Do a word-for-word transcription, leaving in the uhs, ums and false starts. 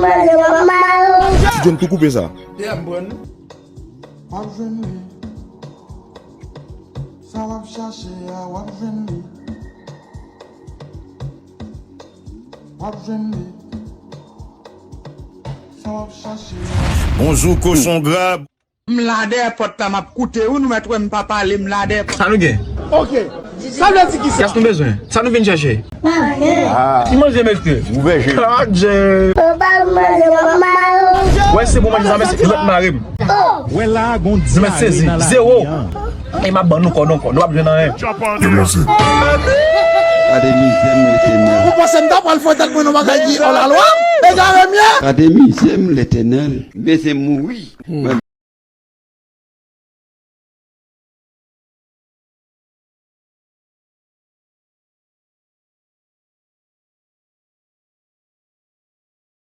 Manje w ap mal. Ti John tou koupe sa. W ap jwenn li. Sa w ap chache a, w ap jwenn li. W ap jwenn li. Sa w ap chache a. Bonjou kochon gra. M la dèyè pòt la, m ap koute wi, nou mèt wè m pa pale, m la dèyè pòt. Sa nou gen? Ok. Sa vle di ki sa? Kiyès nou bezwen? Sa nou vin chèche? Manje. Ti manje mesye. Ouvè je. Adje. Ou pa manje w ap mal. Wè se pou manje sa mesye, nou mèt mare m. Wè la gon Nou mèt sezi. dyare nan Zewo. lavi an. E m ap ban nou kò, nou kò. Nou ap jwenn anyen. Demanse. Gade mizè m Letènèl. Ou panse m ta pral fè tèt mwen nan bagay ki an lalwa? Egare m ye? Gade mizè m Letènèl. Bezwen mouri. Mwen